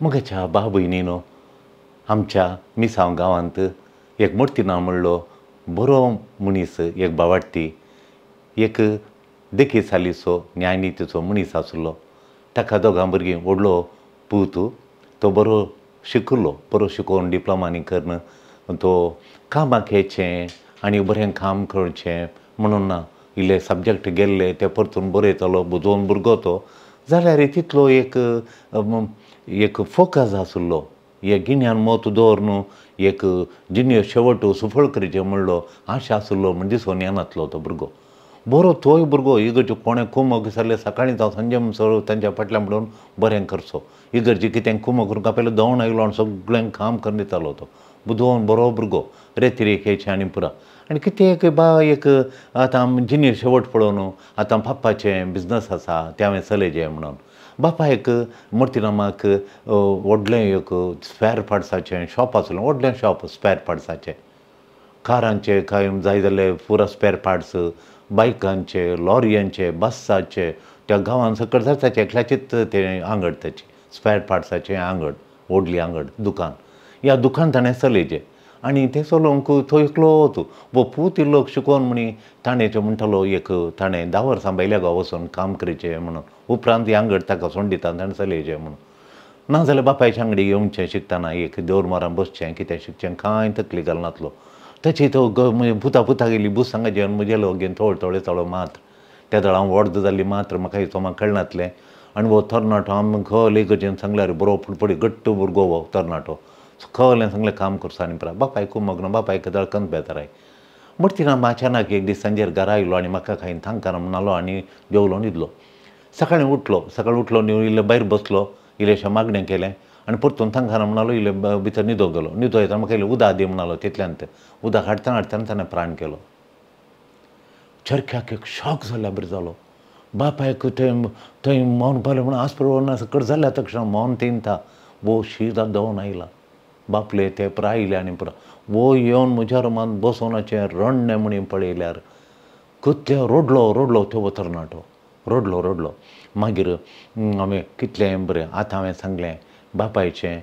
म्हज्या बाबयनीनो, आमच्या मिसांव गांवांत एक मोर्तिना म्हणलो बरो मनीस, एक बावाडटी, एक देखी सालीचो न्यायनितीचो मनीस आसलो. ताका दोगां भुरगीं, व्हडलो पूत तो बरो शिकलो, बरो शिकोवन डिप्लोमानी करून तो कामाक येचें आनी बरें काम करचें म्हणून ना, इल्ले सब्जॅक्ट गेल्ले ते परतून बरयतालो, बुजोवन भुरगो तो जाल्यार तितलो एक एक फोकस आसलो, एक गिन्यान मत दवर एक जिणें शेवट सुफळ करचें म्हणलो आशा आसलो म्हण दिसून येनातलो तो भुरगो. बरो तोय भुरगो इगर्जे कोणें कुमक जाल्यार सकाळीं जावं सांजे म्हणसर तांच्या फाटल्यान म्हणून बरें करचो, इगर्जे कितें कुमक करूंक आपल्याला दवण आयलो आनी सगळ्यांक काम करून दितालो तो बुदवोन बरो भुरगो, रेतिरेकेचें आनी पुरा. आनी कितें एक बा एक आतां जिणें शेवट पळोवन आतां पापाचें बिजनस आसा तें हांवें चलयचें म्हणून बापायक मोर्तिरामाक व्हडलें एक स्पॅर पार्ट्साचें शॉप आसलें, व्हडलें शॉप स्पॅर पार्ट्साचें, कारांचे कांय जाय जाल्यार पुरा स्पॅर पार्ट्स, बायकांचे, लॉरयांचे, बसाचे, त्या गांवांत सकयल जाताचें एकल्याचीच तें आंगड, ताची स्पॅर पार्ट्साचें आंगड, व्हडली आंगड दुकान. ह्या दुकान ताणें चलयचें आनी तें चलोवंक तो एकलो तूं वो पूत इल्लो शिकोवन म्हणी ताणें तें म्हणटालो एक ताणें 10 वर्सां भायल्या गांव वचून काम करचें म्हणून, उपरांत ही आंगड ताका सोडून दिता ताणें चलयचें म्हणून. ना जाल्यार बापायच्या आंगडी येवचें शिकतना एक देवर बसचें कितें शिकचें कांय तकली घालनातलो. ताची तो पुता पुता गेली बूस हांगा जेवन म्हजेलो घेवन थोडो थोडे थोडो मात्र त्या दळ हांव व्हड जाल्ली मात्र म्हाका हिचो म्हाका कळनातलें. आनी हो तरणाटो आमकां खले गरजेन सांगल्यार बरो फुडफुडी घट्ट भुरगो हो तरणाटो, खलें सांगलें काम करचो आनी पुरा बापायक मग्न बापायक दळकन बेजाराय. मोर्तिराम अचानक एक दीस सांजेर घरा आयलो आनी म्हाका कांय तांकां म्हणालो आनी जेवलो न्हिदलो. सकाळीं उठलो, सकाळीं उठलो आनी इल्लो भायर बसलो, इल्लेशें मागणें केलें आनी परतून तांकां म्हणालो इल्ले भितर न्हिदो गेलो. न्हिदो येतना म्हाका इल्लें उदक दी म्हणालो, तितल्यान तें उदक हाडटना हाडटना ताणें प्राण केलो. चरख्याक एक शॉक जाल्ल्या बरें जालो. बापायक थंय थंय मौन पावलें म्हणून आसपळ सकट जाल्या तक्षण मौन तिनता वो शीदा दवन आयला बापले ते पुरा आयले आनी पुरा वो येवन म्हज्या रुमांत बसोवनाचें रडणें म्हणी पळयल्यार कितले रडलो रडलो तो तरणाटो, रडलो रडलो. मागीर हांवें कितलें बरें आतां हांवें सांगलें बापायचें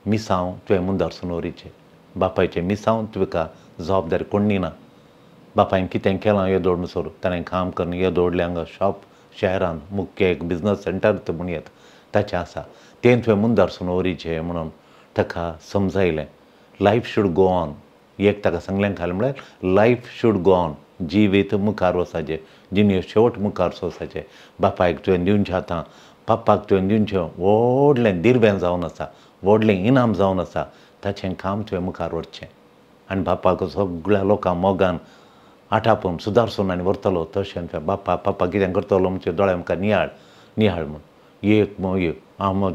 मिसांव तुवें मुंदारसून दवरिचें, बापायचें मिसांव तुका जबाबदारी कोण ना, बापायन कितें केलां येदोळ म्हणसर ताणें काम करून येदोडलें हांगा शॉप शहरान मुख्य एक बिजनस सेंटर म्हूण येता ताचें आसा तें तुवें मुंदारसून दवरिचें म्हणून ताका समजायलें. लायफ should go on, एक ताका सांगलें खालें म्हळ्यार लायफ should go on, जिवीत मुखार वचपाचें, जिणे शेवट मुखार वचपाचें. बापायक तुवें दिवचें आतां पापाक तुवें दिवचें व्हडलें दिर्वें जावन आसा, व्हडलें इनाम जावन आसा, ताचें काम तुवें मुखार व्हरचें आनी बापाक सगळ्या लोकांक मोगान आठापून सुदारसून आनी व्हरतलो तशें तुवें बापा पापा कितें करतलो म्हणचे दोळ्या मुखार नियाळ नियाळ म्हूण एक हांव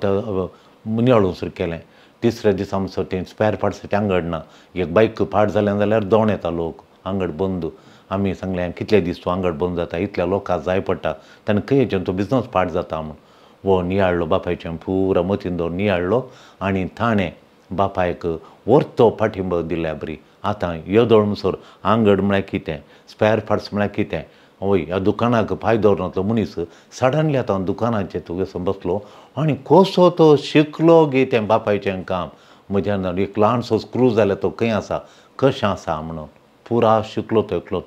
नियाळून सुरू केलें. तिसऱ्या दिसा आमचो तें स्पॅर पार्ट्साचें आंगड ना, एक बायक पाड जालें जाल्यार दोण येता लोक, आंगड बंद. आमी सांगलें कितले दीस तूं आंगड बंद जाता, इतल्या लोकांक जाय पडटा, ताणें खंयच्यान तो बिजनस पाड जाता म्हूण. वो नियाळ्ळो बापायचें पुरा मतीन दवरून नियाळ्ळो आनी ताणें बापायक वर्तो पाठिंबो दिल्या बरी. आतां येदोळ म्हणसर आंगड म्हळ्यार कितें, स्पॅर पार्ट्स म्हळ्यार कितें, वय ह्या दुकानाक पांय दवरनातलो मनीस सडनली आतां दुकानाचेर तुगे बसलो आनी कसो तो शिकलो गे तें बापायचें काम. म्हज्या एक ल्हानसो स्क्रू जाल्यार तो खंय आसा कशें आसा म्हणून पुरा शिकलो तो एकलो,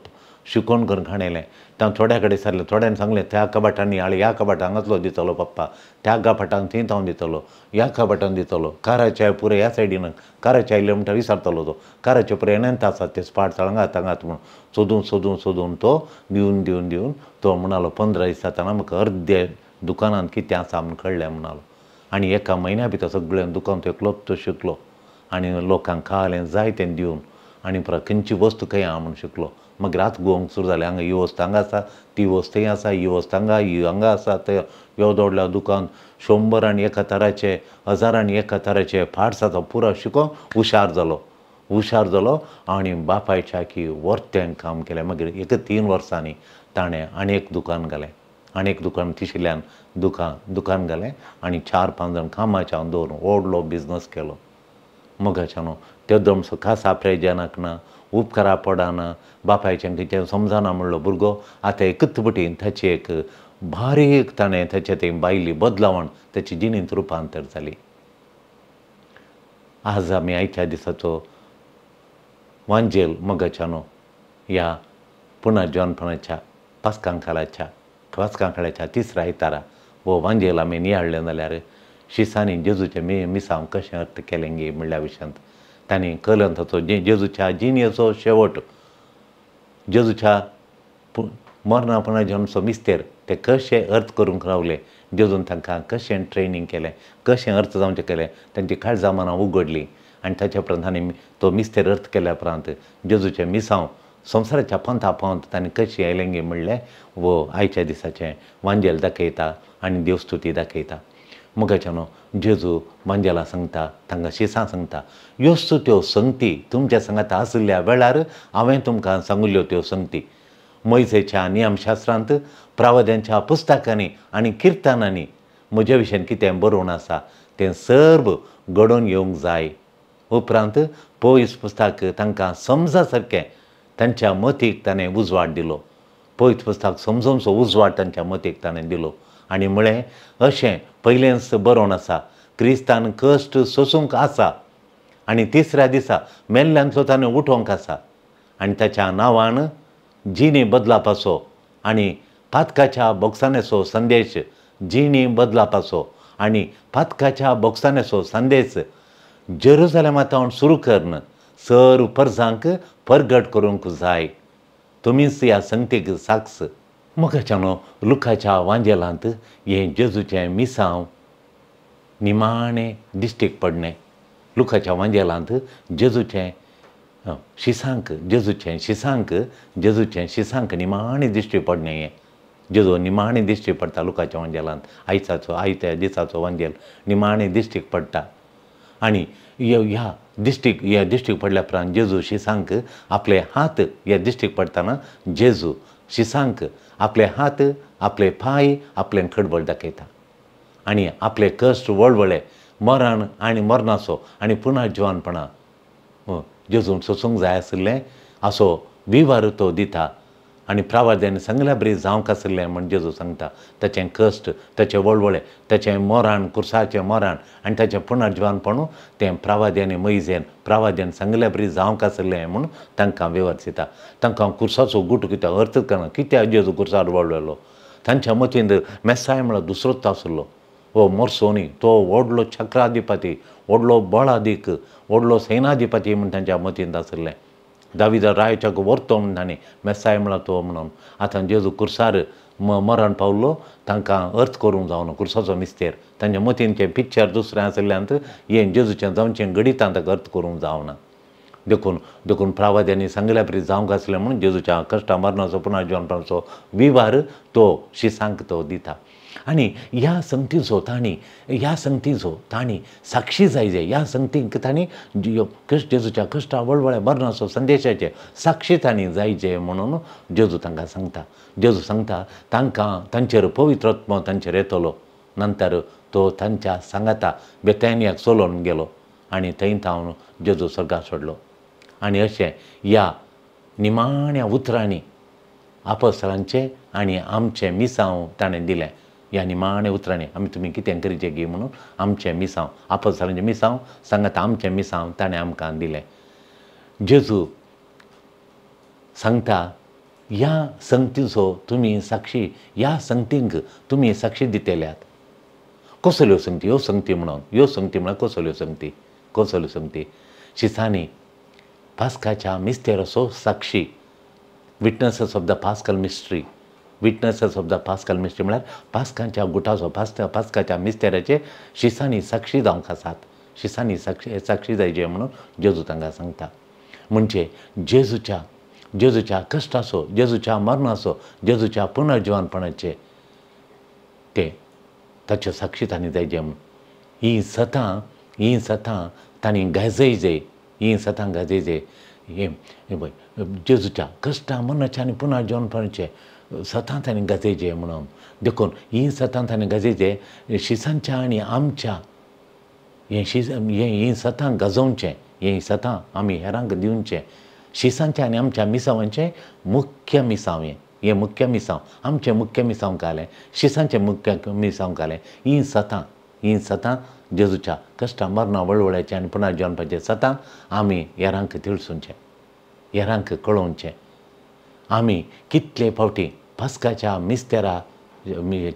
शिकोवन करून खाणयलें. तां थोड्या कडेन सारलें, थोड्यांनी सांगलें त्या कबाटांनी हाड, ह्या कबाटां हांगासलो दितलो पप्पा, त्या कबाटान थंय हांव दितलो, ह्या कबाटान दितलो, काराच्या पुरे ह्या सायडीन काराच्या आयले म्हणटा विचारतलो तो, काराचे पुरे येण्यान आसा ते स्पाट हांगात हांगात म्हणून सोदून सोदून सोदून तो दिवन दिवन दिवन तो म्हणालो 15 दीस जातना म्हाका अर्दे दुकानांत कितें आसा म्हूण कळ्ळें म्हणालो. आनी एका म्हयन्या भितर सगळें दुकान तो एकलोच तो शिकलो आनी लोकांक खालें जाय तें दिवन आनी परत खंयची वस्तू खंय आहा म्हूण शिकलो. मागीर रात गोवंक सुरू जालें, हांगा ही वस्त हांगा आसा, ती वस्त थंय आसा, ही वस्त हांगा, ही हांगा आसा. ते येदोडल्या दुकान 100 आनी 1 तराचे, 1000 आनी 1 तराचे पार्ट्स आतां पुरो शिकोन हुशार जालो, हुशार जालो आनी बापायच्या की वर्तें काम केलें. मागीर एक 3 वर्सांनी ताणें आनी एक दुकान घालें, आनी एक दुकान तिशिल्ल्यान दुकान घालें आनी 4-5 जाण कामाचें हांव दवरून व्हडलो बिजनस केलो. मोगाच्यान ते दमसो खासा प्रेजनाक ना, उपकारा पडना, बापायचें कितें समजना म्हणलो भुरगो आतां एकच बटीन ताची एक बारीक ताणें ताचें तें बायली बदलावण ताची जिणेंत रुपांतर जाली. आज आमी आयच्या दिसाचो वांजेल मोगाच्यानो ह्या पुनर्जिवनपणाच्या पास्कांकाळाच्या पास्कांकाळाच्या तिसऱ्या आयतारा हो वांजेल आमी नियाळ्ळें जाल्यार शिसांनी जेजूचें मिसांव कशें अर्थ केलें गे म्हणल्या विशयांत तांणी कलंताचो जेजूच्या जिणेचो शेवट, जेजूच्या मरणा पुनर्जिवनाचो मिस्तेर ते कशें अर्थ करूंक रावले, जेजून तांकां कशें ट्रेनींग केलें, कशें अर्थ जावचें केलें, तांची काळजां मनां उगडलीं आनी ताच्या उपरांत तांणी तो मिस्तेर अर्थ केल्या उपरांत जेजूचें मिसांव संवसाराच्या पंथा पंथ तांणी कशी आयलें गे म्हणलें वो आयच्या दिसाचें वांजेल दाखयता आनी देवस्तुती दाखयता. मोगाच्यानो जेजू वांजेला सांगता, तांकां शिसां सांगता, ह्योच त्यो संगती तुमच्या सांगाता आशिल्ल्या वेळार हांवें तुमकां सांगिल्ल्यो त्यो संगती मोयजेच्या नियमशास्त्रांत, प्रावद्यांच्या पुस्तकांनी आनी किर्तनांनी म्हज्या विशयान कितें बरोवन आसा तें सर्व घडोवन येवंक जाय. उपरांत पयस पुस्तक तांकां समजा सारकें तांच्या मतीक ताणें उजवाड दिलो. पयस पुस्तक समजोवचो उजवाड तांच्या मतीक ताणें दिलो आनी म्हळें अशें पयलेंच बरोवन आसा, क्रिस्तान कश्ट सोसूंक आसा आनी तिसऱ्या दिसा मेल्ल्यांतलो ताणें उठोवंक आसा आनी ताच्या नांवान जिणे बदलापाचो आनी पातकाच्या बोगसाण्याचो संदेश, जिणे बदलापाचो आनी पातकाच्या बोगसाण्याचो संदेश जेरुजालेमांत सुरू करून सर परजांक परगट करूंक जाय. तुमीच ह्या संगतीक साक्ष. मोगाच्यानो लुकाच्या वांजेलांत हें जेजूचें मिसांव निमाणें दिश्टीक पडणें. लुकाच्या वांजेलांत जेजूचें शिसांक, जेजूचें शिसांक, जेजूचें शिसांक निमाणें दिश्टी पडणें. हें जेजू निमाणें दिश्टी पडटा लुकाच्या वांजेलांत. आयचाचो आयत्या दिसाचो वांजेल निमाणें दिश्टीक पडटा आनी ह्या दिश्टीक, ह्या दिश्टीक पडल्या उपरांत जेजू शिसांक आपले हात, ह्या दिश्टीक पडटना जेजू शिसांक आपले हात, आपले पांय, आपलें खडबड दाखयता आनी आपले कश्ट वळवळे मरण आनी मरणाचो आनी पुनर्जिवनपणा जेजून सोसूंक जाय आशिल्लें असो विवार तो दिता आनी प्रावाद्यान सांगल्या बरी जावंक आशिल्लें म्हण जेजू सांगता. ताचें कश्ट, ताचें वळवळे, ताचें मरण, कुर्साचें मरण आनी ताचें पुनर्जिवनपण तें प्रावाद्यान मैजेन प्रावाद्यान सांगल्या बरी जावंक आशिल्लें म्हूण तांकां विवर दिता. तांकां कुर्साचो गुट कित्याक अर्थ कळना, कित्याक जेजू कुर्सार वळवळलो. तांच्या मतींत मेसाय म्हळ्यार दुसरोच आशिल्लो, हो मोरसो न्ही, तो व्हडलो चक्राधिपती, व्हडलो बळादीक, व्हडलो सेनाधिपती म्हूण तांच्या मतींत आशिल्लें. दाविदा रायाच्या व्हरतो म्हण तांणी मेसाय म्हळ्यार तो म्हणून. आतां जेजू कुर्सार मरण पावलो, तांकां अर्थ करूंक जावना कुर्साचो मिस्तेर. तांच्या मतींचें पिक्चर दुसरें आशिल्ल्यान हें जेजूचें जावचें घडितां ताका अर्थ करूंक जावना. देखून देखून प्रावाद्यांनी सांगल्या परी जावंक आसलें म्हणून जेजूच्या कश्टा मरणाचो पुनर्जिवनपणाचो विवार तो शिसांक तो दिता. आनी ह्या संगतीचो तांणी, ह्या संगतीचो तांणी साक्षी जाय जाय, ह्या संगतीक तांणी जेजूच्या कश्टा वळवळ्या मरणाचो संदेशाचे साक्षी तांणी जायचे म्हणून जेजू तांकां सांगता. जेजू सांगता तांकां तांचेर पवित्र आत्मो तांचेर येतलो. नंतर तो तांच्या सांगाता बेथानियाक चलोवन गेलो आनी थंय थावन जेजू स्वर्गाक सोडलो. आनी अशें ह्या निमाण्या उतरांनी आपोस्तलांचें आनी आमचें मिसांव ताणें दिलें. ह्या निमाण्या उतरांनी आमी तुमी कितें करचें गी म्हणून आमचें मिसांव, आपोस्तलांचें मिसांव सांगाता आमचें मिसांव ताणें आमकां दिलें. जेजू सांगता ह्या संगतीचो तुमी साक्षी, ह्या संगतींक तुमी साक्षी दितल्यात. कसल्यो संगती? ह्यो संगती म्हणून, ह्यो संगती म्हळ्यार कसल्यो संगती? कसल्यो संगती? शिसांनी पास्काच्या मिस्तेराचो साक्षी, witnesses of the paschal mystery, witnesses of the paschal mystery म्हळ्यार पास्काच्या गुटाचो, पास्काच्या मिस्तेराचे शिसांनी साक्षी जावंक आसात. शिसांनी साक्षी साक्षी जायचे म्हणून जेजू तांकां सांगता. म्हणजे जेजूच्या जेजूच्या कश्टाचो, जेजूच्या मरणाचो, जेजूच्या पुनर्जिवनपणाचे ते ताच्यो साक्षी तांणी जायचे म्हणून. ही सतां, ही सतां तांणी गाजयजे, ही सतां गाजयजे. हें पळय जेजूच्या कश्टा मरणाचे आनी पुनर्जिवनपणाचे सतां तांणी गाजयचे म्हणून. देखून ही सतां तांणी गाजयचे शिसांच्या आनी आमच्या हें शिस हें ही सतां गाजोवचें, हें सतां आमी हेरांक दिवचें. शिसांचें आनी आमच्या मिसांवांचें मुख्य मिसांव हें, हें मुख्य मिसांव आमचें मुख्य मिसांव घालें, शिसांचें मुख्य मिसांव घालें. ही सतां, हीं सतां जेजूच्या कश्टां मरणां वळवळ्याचें आनी पुनर्जन्माचें सतां आमी हेरांक तिळसुचें, हेरांक कळोवचें. आमी कितले फावटी पास्काच्या मिस्तेरा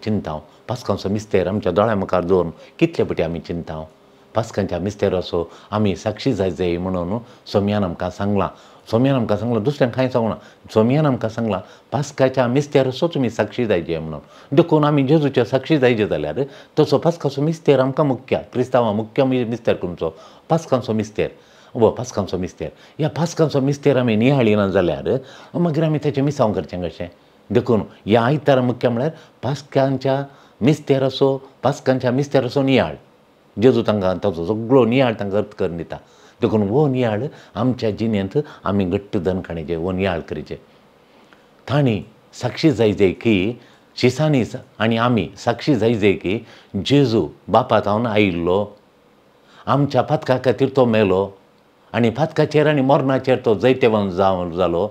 चिंतांव, पास्कांचो मिस्तेर आमच्या दोळ्या मुखार दवरून कितले फावटी आमी चिंतांव. पास्कांच्या मिस्तेराचो आमी साक्षी जाय जाय म्हणून सोमयान आमकां सांगलां. सोमयान आमकां सांगलां, दुसऱ्यांक कांय सांगना. सोमयान आमकां सांगलां पास्काच्या मिस्तेराचो तुमी साक्षी जायचे म्हणून. देखून आमी जेजूच्या साक्षी जायचे जाल्यार तसो पास्काचो मिस्तेर आमकां मुख्य, क्रिस्तांवां मुख्य मिस्तेर खंयचो? पास्कांचो मिस्तेर. वो पास्कांचो मिस्तेर, ह्या पास्कांचो मिस्तेर आमी नियाळिना जाल्यार मागीर आमी तेचें मिसांव करचें कशें? देखून ह्या आयतारा मुख्य म्हळ्यार पास्कांच्या मिस्तेराचो, पास्कांच्या मिस्तेराचो नियाळ. जेजू तांकां ताचो सगळो नियाळ तांकां अर्थ करून दिता. देखून हो नियाळ आमच्या जिणेंत आमी घट्ट दनखाणीचे हो नियाळ करचे. तांणी साक्षी जाय जाय की शिसांनी आनी आमी साक्षी जाय जाय की जेजू बापा थावन आयिल्लो, आमच्या पातका खातीर तो मेलो आनी पातकाचेर आनी मरणाचेर तो जैतेवंत जालो,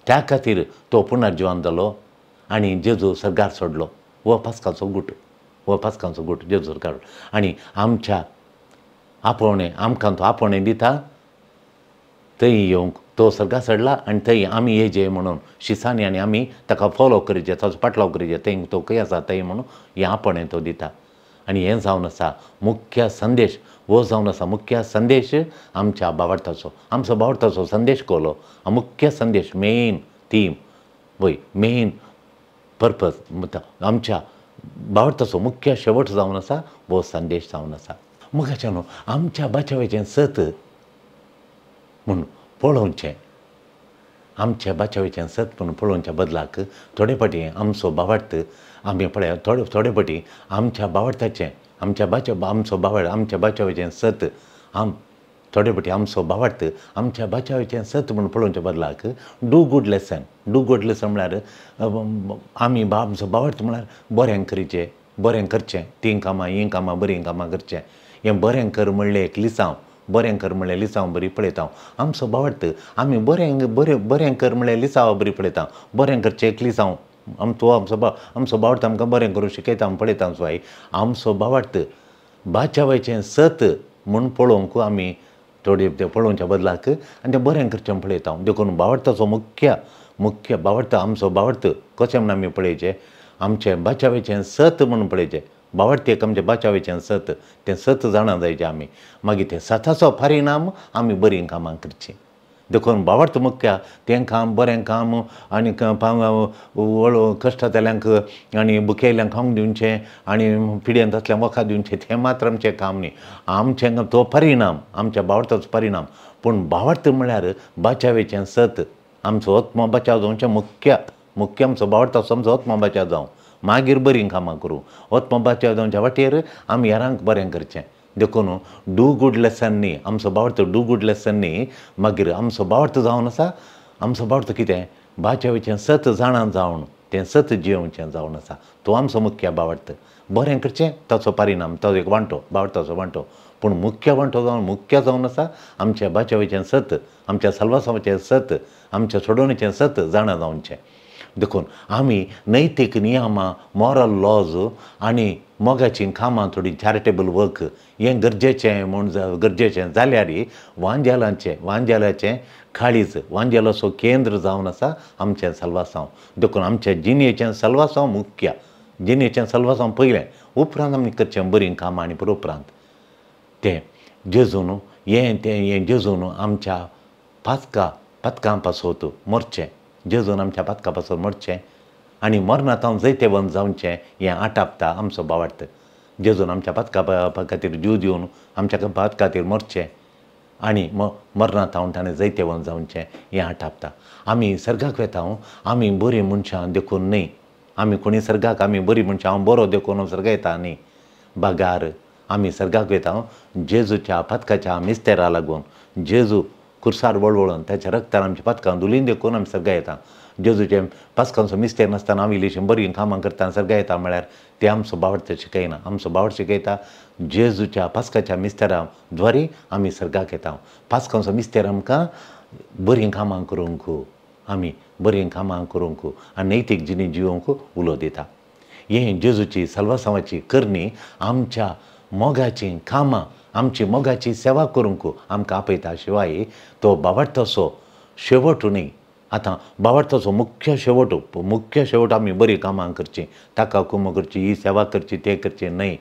त्या खातीर तो पुनर्जिवन जालो आनी जेजू सर्गार सोडलो. हो पास्काचो गूट, हो पास्कांचो गूट जेजू सर्गार. आनी आमच्या आपोवणें, आमकां तो आपोवणें दिता थंय येवंक तो सर्गार चडला आनी थंय आमी येजे म्हणून शिसांनी आनी आमी ताका फॉलो करचें, ताचो पाटलाव करचें, थंय तो खंय आसा थंय म्हणून हें आपोवणें तो दिता. आनी हें जावन आसा मुख्य संदेश, हो जावन आसा मुख्य संदेश आमच्या बावडताचो. आमचो बावडताचो संदेश कोलो मुख्य संदेश, मेन थीम वय, मेन पर्पज आमच्या बावडताचो मुख्य शेवट जावन आसा हो संदेश जावन आसा. मोगाच्या न्हू आमच्या बाचावेचें सत म्हूण पळोवचें, आमच्या बाचावेचें सत म्हूण पळोवच्या बदलाक थोडे फावटी आमचो बावडत आमी पळय, थोडे थोडे फावटी आमच्या बावडताचें, आमच्या बाचा आमचो बावड आमच्या बाचावेचें सत आम थोडे फावटी आमचो बावडत आमच्या बाचावेचें सत म्हूण पळोवच्या बदलाक do good lesson. Do good lesson म्हळ्यार आमी आमचो बावडत म्हळ्यार बरें करचें, बरें करचें, तीं कामां हीं कामां बरीं कामां करचें. हें बरें कर म्हणलें एक लिसांव, बरें कर म्हणलें लिसांव बरी पळयता. आमचो बावडत आमी बरें बरें बरें कर म्हणलें लिसांव बरी पळयता, बरें करचें एक लिसांव. आमचो आमचो बावडत आमकां बरें करूं शिकयता, आमी पळयता स्वाय. आमचो बावडत बाचावायचें सत म्हूण पळोवंक आमी थोडे तें पळोवच्या बदलाक आनी तें बरें करचें म्हूण पळयता. देखून बावडताचो मुख्य मुख्य बावडत आमचो बावडत कशें म्हूण आमी पळयचें, आमचें बाचावेचें सत म्हूण पळयचें. बावडतेक आमचें बाचावेचें सत, तें सत जाणा जायचें आमी, मागीर तें सताचो परिणाम आमी बरीं कामां करचीं. देखून बावडत मुख्य तें काम बरें काम आनी कश्ट जाल्ल्यांक आनी बुकेल्ल्यांक खावंक दिवचें आनी पिड्यांत आसल्यांक वखद दिवचें तें मात्र आमचें काम न्ही. आमचें तो परिणाम, आमच्या बावडताचो परिणाम. पूण बावडत म्हळ्यार बाचावेचें सत, आमचो आत्मो बचाव जावचें मुख्य मुख्य आमचो बावडताचो आमचो आत्मो बचाव जावं, मागीर बरीं कामां करूं. आत्मो बचाव जावच्या वाटेर आमी हेरांक बरें करचें. देखून do good lesson न्ही आमचो बावडत, do good lesson न्ही मागीर आमचो बावडत जावन आसा. आमचो बावडत कितें बाचावेचें सत जाणा जावन तें सत जियोवचें जावन आसा. तो आमचो मुख्य बावडत. बरें करचें ताचो परिणाम, ताचो एक वांटो, बावडताचो वांटो. पूण मुख्य वांटो जावन मुख्य जावन आसा आमच्या बाचावेचें सत, आमच्या सल्वासांवाचें सत, आमच्या सोडोवणेचें सत जाणा जावचें. देखून आमी नैतीक नियमां, मॉरल लॉज आनी मोगाचीं कामां, थोडीं चॅरिटेबल वर्क हें गरजेचें म्हूण गरजेचें जाल्यार वांजेलांचें, वांजेलाचें काळीज, वांजेलाचो केंद्र जावन आसा आमचें सल्वासांव. देखून आमच्या जिणेचें सल्वासांव मुख्य, जिणेचें सल्वासांव पयलें, उपरांत आमी करचें बरीं कामां आनी उपरांत तें जेजून हें तें हें जेजून आमच्या पातका पातकां पासत मरचें, जेजून आमच्या पातका पासत मरचें आनी मरणांत जैतेवंत जावचें हें आटापता आमचो बावडत. जेजून आमच्या पातका खातीर जीव दिवन आमच्या पातका खातीर मरचें आनी मरणांत ताणें जैतेवंत जावचें हें आटापता. आमी सर्गाक वेता, आमी बरीं मनशां देखून न्ही, आमी कोणी सर्गाक आमी बरीं मनशां हांव बरो देखून सर्गाक येता न्ही, बगार आमी सर्गाक वयता जेजूच्या पातकाच्या मिस्तेरा लागून. जेजू खुर्सार वळवळून ताच्या रक्तान आमच्या पातकां धुलीन देखून आमी सर्गाक येता. जेजूचें पातकांचो मिस्तेर नासतना आमी इल्लीशीं बरीं कामां करता सर्गाक येता म्हळ्यार तें आमचो बावडत शिकयना. आमचो बावड शिकयता जेजूच्या पास्काच्या मिस्तेरा द्वारे आमी सर्गाक येता. पास्कांचो मिस्तेर आमकां बरीं कामां करूंक, आमी बरीं कामां करूंक आनी नैतीक जिणी जिवोवंक उलो दिता. हें जेजूची साल्वासांवाची करणी आमच्या मोगाचीं कामां, आमची मोगाची सेवा करूंक आमकां आपयता. शिवाय तो बावडतसो शेवट न्ही. आतां बावडतसो मुख्य शेवट, मुख्य शेवट आमी बरीं कामां करचीं, ताका कुमो करची, ही सेवा करची, तें करचें न्हय.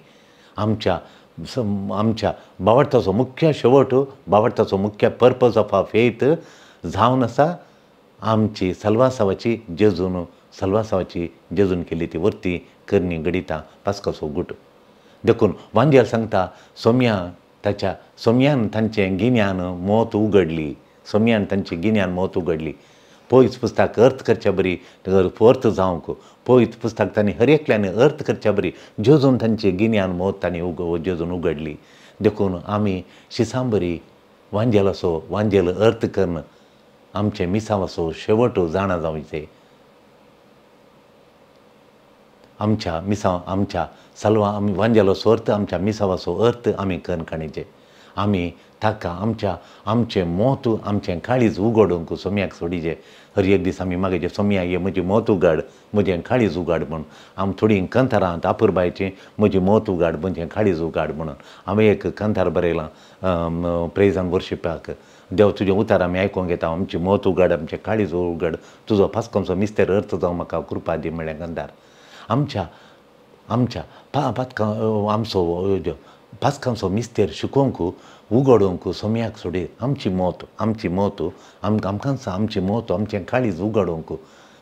आमच्या आमच्या बावडताचो मुख्य शेवट, बावडताचो मुख्य पर्पज ऑफ our faith जावन आसा आमची सल्वासावाची जेजून, सल्वासावाची जेजून केली ती वर्ती करणी घडिता पास्काचो गुट. देखून वांजेल सांगता सोम्या ताच्या सोम्यान तांचें गिन्यान मत उगडली, सोम्यान तांची गिन्यान मत उगडली. पयच पुस्तक अर्थ करच्या बरी अर्थ जावंक पयच पुस्तक तांणी हर एकल्यान अर्थ करच्या बरी जेजून तांचें गिन्यान मत तांणी जेजून उगडली. देखून आमी शिसांबरी वांजेलाचो वांजेल अर्थ करून आमचें मिसांवाचो शेवट जाणा जावचें. आमच्या मिसांव आमच्या साल्वा आमी वांजेलाचो अर्थ आमच्या मिसावाचो अर्थ आमी करून काडीचे. आमी ताका आमच्या आमचें मोत आमचें काळीज उगडूंक सोम्याक सोडीचे. हर एक दीस आमी मागीर सोम्या ये म्हजी मोत उगाड, म्हजें काळीज उगाड म्हूण आमी थोडीं कंतारांत आपुरबायचीं म्हजी मोत उगाड, म्हजें काळीज उगाड म्हणून. हांवें एक कंतार बरयलां प्रेज आनी वर्शिपाक. देव तुजें उतार आमी आयकूंक घेता, आमची मोत उगाड, आमचें काळीज उगाड, तुजो पास्कांचो मिस्तेर अर्थ जावं म्हाका कृपा दी म्हळ्ळें कंतार. आमच्या आमच्या पातकां आमचो पास्कांचो मिस्तेर शिकोवंक उगडूंक सोम्याक सोडी आमची मोत, आमची मोत आमकांच आमची मोत आमचें काळीज उगडूंक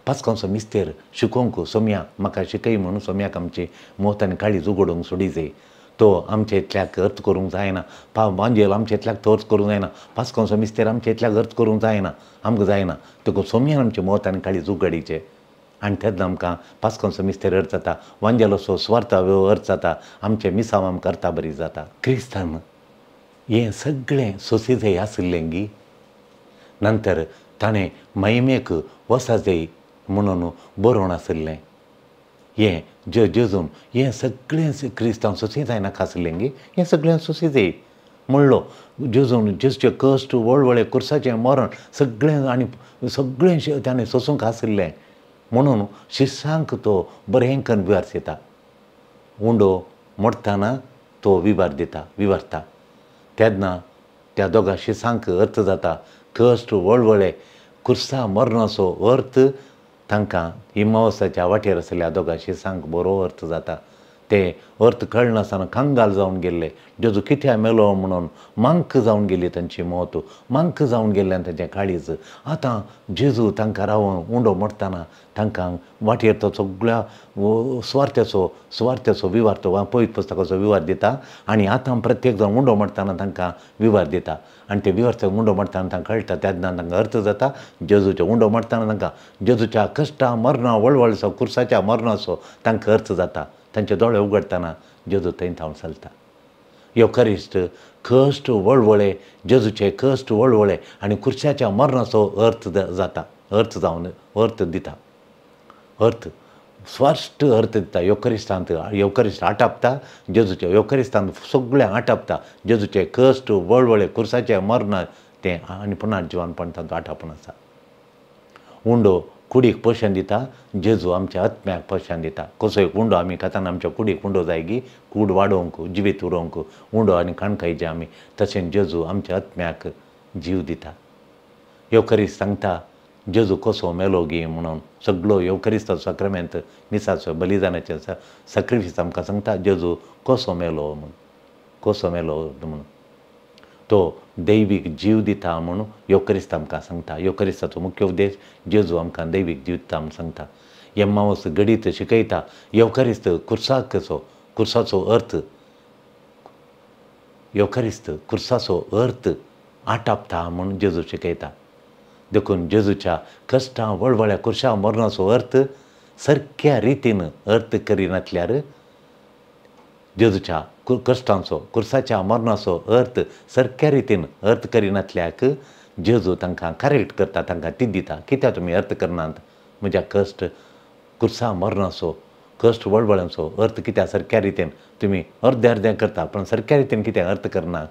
पास्कांचो मिस्तेर शिकोवंक सोम्या म्हाका शिकय म्हणून सोम्याक आमची मोत आनी काळीज उगडूंक सोडी जाय. तो आमच्या इतल्याक अर्थ करूंक जायना, वांजेल आमच्या इतल्याक तो अर्थ करूंक जायना, पास्कांचो मिस्तेर आमच्या इतल्याक अर्थ करूंक जायना, आमकां जायना. देखून सोम्यान आमची मोत आनी काळीज उगडीचें आनी तेन्ना आमकां पास्कांचो मिस्तेर अर्थ जाता, वांजेलाचो स्वार्थ अर्थ जाता, आमचें मिसांव आमकां अर्था बरी जाता. क्रिस्तान हें सगळें सोंसी जाय आशिल्लें गी नंतर ताणें महिमेक वसा जाय म्हणून बरोवन आशिल्लें. हें जेजून हें सगळें क्रिस्तांव सोंसी जायनाका आशिल्लें गी, हें सगळें सोंसी जाय म्हणलो. जेजून जेजूचे कश्ट वळवळे कुर्साचें मरण सगळें आनी सगळें ताणें सोंसूंक आशिल्लें म्हणून शिसांक तो बरें करून विवार दिता. उंडो मोडटना तो विवार दिता, विवारता. तेन्ना त्या दोगां शिसांक अर्थ जाता कश्ट वळवळे कुर्सा मरणाचो अर्थ तांकां इमावसाच्या वाटेर आशिल्ल्या दोगां शिसांक बरो अर्थ जाता. ते अर्थ कळनासतना कंगाल जावन गेल्ले. जेजू कित्याक मेलो म्हणून मांक जावन गेली तांची मत, मांक जावन गेल्ल्यान तांचें काळीज. आतां जेजू तांकां रावन उंडो मोडटना तांकां वाटेर तो सगळ्या सुवार्थ्याचो सुवार्थ्याचो विवार तो पवित्र पुस्तकाचो विवार दिता आनी आतां प्रत्येक जाण उंडो मोडटना तांकां विवार दिता आनी ते विवार उंडो मोडटना तांकां कळटा. तेन्ना तांकां अर्थ जाता जेजूचे उंडो मोडटना तांकां जेजूच्या कश्टा मरणा वळवळचो कुर्साच्या मरणाचो तांकां अर्थ जाता. तांचे दोळे उगडटना जेजू थंय थावन चलता. योकरिस्ट कश्ट वळवळे जेजूचे कश्ट वळवळे आनी कुर्साच्या मरणाचो अर्थ जाता, अर्थ जावन अर्थ दिता, अर्थ स्पश्ट अर्थ दिता. योकरिस्तांत योकरिस्ट आटापता जेजूचे, योकरिस्तांत सगळें आटापता जेजूचे कश्ट वळवळे कुर्साचे मरण तें आनी पुनर्जिवनपण तांचो आटापून आसा. उंडो कुडीक पोशण दिता, जेजू आमच्या आत्म्याक पोशण दिता. कसो एक उंडो आमी खाताना आमच्या कुडीक उंडो जाय गी कूड वाडोवंक जिवीत उरोवंक उंडो आनी काणकायचे आमी, तशें जेजू आमच्या आत्म्याक जीव दिता. येवकरीस्त सांगता जेजू कसो मेलो गी म्हणून सगळो येवकरिस्ताचो साक्रमेंत मिसाचो बलिदानाचें सॅक्रिफीस आमकां सांगता जेजू कसो मेलो म्हूण, कसो मेलो म्हणून तो दैवीक जीव दिता म्हणून येवकरिस्त आमकां सांगता. येवकरिस्ताचो मुख्य उद्देश जेजू आमकां दैवीक जीव दिता म्हूण सांगता. एम्मावस घडीत शिकयता येवकरिस्त कुर्साचो कुर्साचो अर्थ, येवकरिस्त कुर्साचो अर्थ आटापता म्हूण जेजू शिकयता. देखून जेजूच्या कश्टां वळवळ्या कुर्शा मरणाचो अर्थ सारक्या रितीन अर्थ करिनासल्यार जेजूच्या कश्टांचो कुर्साच्या मरणाचो अर्थ सारक्या रितीन अर्थ करिनासल्याक जेजू तांकां करेक्ट करता, तांकां ती दिता कित्याक तुमी अर्थ करनात म्हज्या कश्ट कुर्सा मरणाचो कश्ट वळवळ्यांचो अर्थ कित्याक सारक्या रितीन तुमी अर्दें अर्दें करता पण सारक्या रितीन कित्याक अर्थ करना.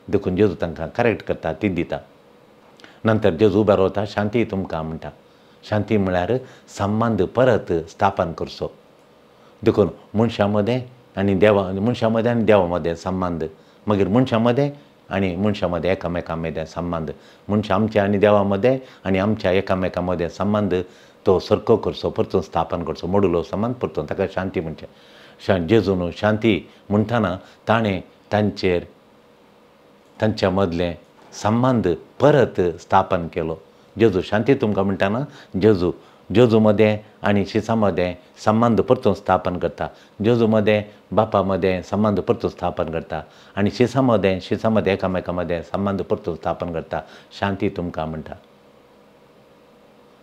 देखून जेजू तांकां करेक्ट करता, ती दिता. नंतर जेजू उबो रावता, शांती तुमकां म्हणटा. शांती म्हळ्यार संबंद परत स्थापन करचो. देखून मनशां मदें आनी देवा, मनशां मदें आनी देवा मदें संबंद, मागीर मनशां मदें आनी मनशां मदें एकामेकां मदें संबंद, मनशां आमच्या आनी देवा मदें आनी आमच्या एकामेकां मदें संबंद तो सारको करचो, परतून स्थापन करचो, मोडलो संबंद परतून, ताका शांती म्हणचें। जेजून शांती म्हणटना ताणें तांचेर तांच्या मदलें संबंद परत स्थापन केलो। जेजू शांती तुमकां म्हणटना जेजू जेजू मदें आनी शिसा मदें संबंद परतून स्थापन करता, जेजू मदें बापा मदें संबंद परतून स्थापन करता आनी शिसा मदें शिसा मदें एकामेकां मदें संबंद परतून स्थापन करता, शांती तुमकां म्हणटा।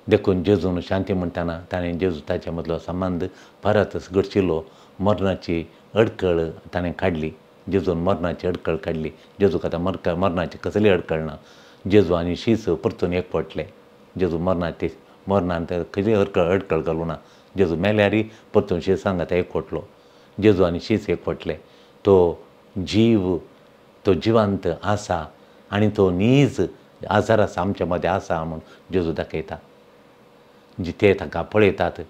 देखून जेजून शांती म्हणटना ताणें जेजू ताचे मदलो संबंद परत घडशिल्लो, मरणाची अडकळ ताणें काडली, जेजून मरणाची अडकळ काडली। जेजूक आतां मरणाची कसली अडकळ ना, जेजू आनी शीस परतून एकवटले। जेजू मरणाची मरणान खंयची अडकळ घालूं ना, जेजू मेल्यार परतून शिसांक आतां एकवटलो, जेजू आनी शीस एकवटले। तो जीव तो जिवंत आसा आनी तो नीज आजार आसा आमच्या मदें आसा म्हूण जेजू दाखयता। ते ताका पळयतात,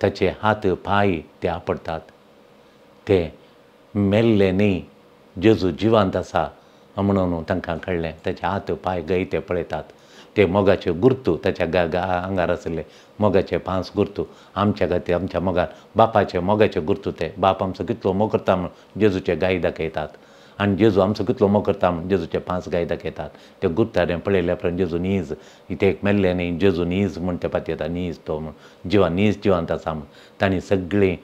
ताचे हात पांय ते आपडटात, ते मेल्ले न्ही, जेजू जिवंत आसा म्हणून तांकां कळ्ळें। ताचे हात पांय गय ते पळयतात, ते मोगाचे गुर्तू ताच्या आंगार आशिल्ले मोगाचे 5 गुर्तू, आमच्या खातीर आमच्या मोगार बापाचे मोगाचे गुर्तू, ते बाप आमचो कितलो मोग करता म्हूण जेजूचे गाय दाखयतात आनी जेजू आमचो कितलो मोग करता म्हूण जेजूचे 5 गाय दाखयतात। ते गुर्तारें पळयल्या उपरांत जेजू नीज ते एक मेल्ले न्ही, जेजू नीज म्हूण ते पातयेता, नीज तो म्हूण जिवा नीज जिवंत आसा म्हूण तांणी सगळी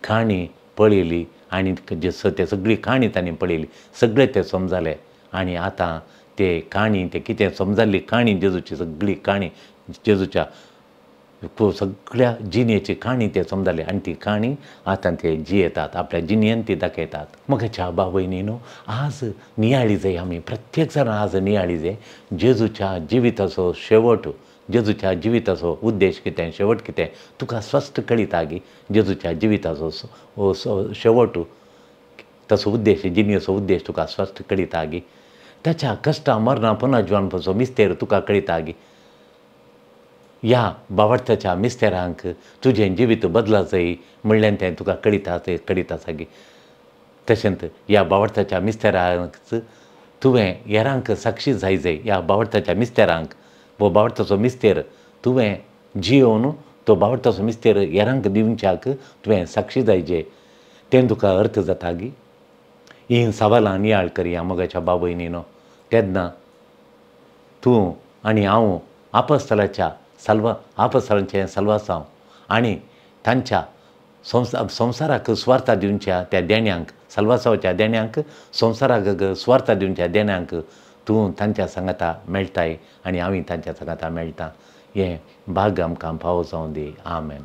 काणी पळयली आनी ते सगळी काणी तांणी पळयली, सगळे ते समजाले आनी आतां ते काणी ते कितें समजाल्ली काणी जेजूची सगळी काणी जेजूच्या सगळ्या जिणेची काणी ते समजाले आनी ती काणी आतां ते जियेतात, आपल्या जिणेन ती दाखयतात। म्हज्या भाव भयणीनो, आज नियाळी जाय आमी प्रत्येक जाण आज नियाळी जाय जेजूच्या जिविताचो शेवट, जेजूच्या जिविताचो उद्देश कितें, शेवट कितें तुका स्पश्ट कळिता गी। जेजूच्या जिविताचो शेवट ताचो उद्देश, जिणेचो उद्देश तुका स्पश्ट कळिता गी। ताच्या कश्टां मरणां पुनर्जिवनपाचो मिस्तेर तुका कळिता गी। ह्या बावडताच्या मिस्तेरांक तुजें जिवीत बदला जाय म्हणल्यान तें तुका कळिता, कळिता आसा गी। तशेंच ह्या बावडताच्या मिस्तेरांक तुवें हेरांक साक्षी जाय जाय, ह्या बावडताच्या मिस्तेरांक वो बावडताचो मिस्तेर तुवें जियोवन तो बावडताचो मिस्तेर हेरांक दिवच्याक तुवें साक्षी जाय जे, तें तुका अर्थ जाता गी। ही सवालां नियाळ करया मोगाच्या भाव भयणीनो, तेन्ना तूं आनी हांव आपस्थलाच्या आपस्थलांचें सल्वासांव आनी तांच्या संवसाराक सुवार्ता दिवच्या त्या देण्यांक, सल्वासांवच्या देण्यांक, संवसाराक सुवार्ता दिवच्या देण्यांक तूं तांच्या सांगाता मेळटाय आनी हांवूय तांच्या सांगाता मेळटा। हें भाग आमकां फावो जावं दी। आमेन।